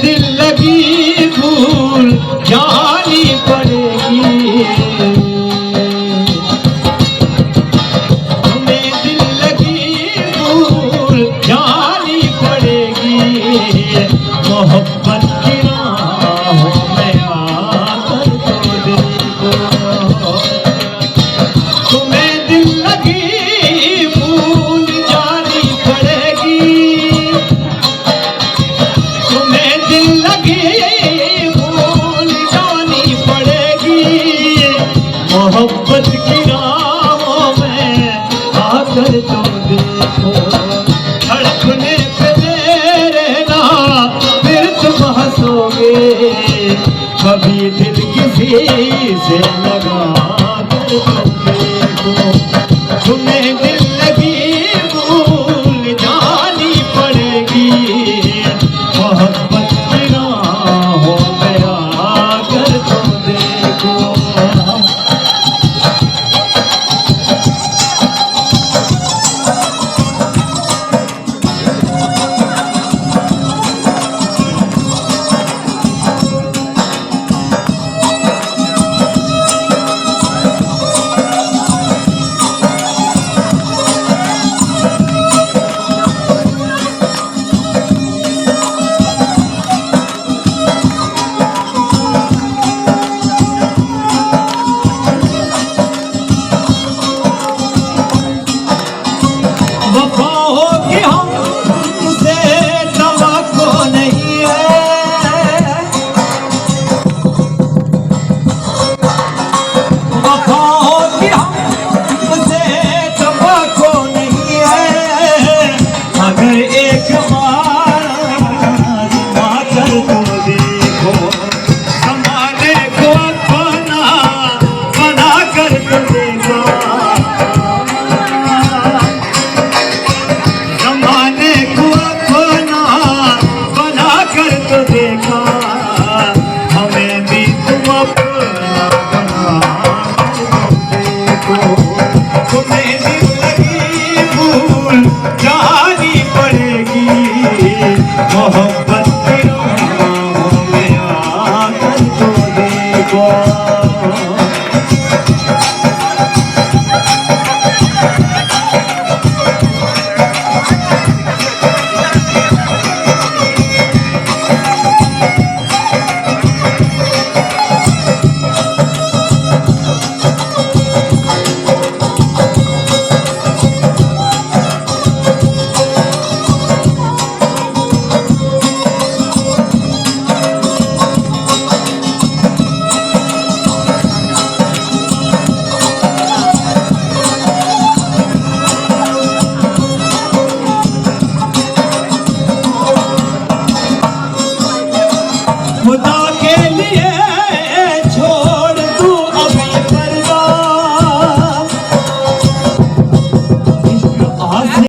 دل لگی بھول جانی پڑے گی، تمہیں دل لگی بھول جانی پڑے گی، محبت کی راہوں میں آ کر تو دل کو تمہیں دل لگی بھول جانی پڑے گی، تمہیں دل لگی بھول جانی پڑے گی، محبت کی راہوں میں آ کر تو دل کو دھڑکنے پہ میرے نا پھر تم ہنسو گے۔ کبھی دل کسی سے لگا کر تم دیکھو، تمہیں دل لگی بھول جانی پڑے گی، محبت کی راہوں میں آ کر تم دیکھو۔ وفاؤں کی ہم سے توقع نہیں ہے، وفاؤں کی ہم سے توقع نہیں ہے، مگر ایک بار آزما کر تو دیکھو۔ زمانے کو اپنا بنا کر تو دیکھو، زمانے کو اپنا بنا کر تو دیکھو، ہمیں بھی تم اپنا بنا کر تو دیکھو، تمہیں دل لگی بھول جانی پڑے گی، محبت کی راہوں میں آ کر تو دیکھو۔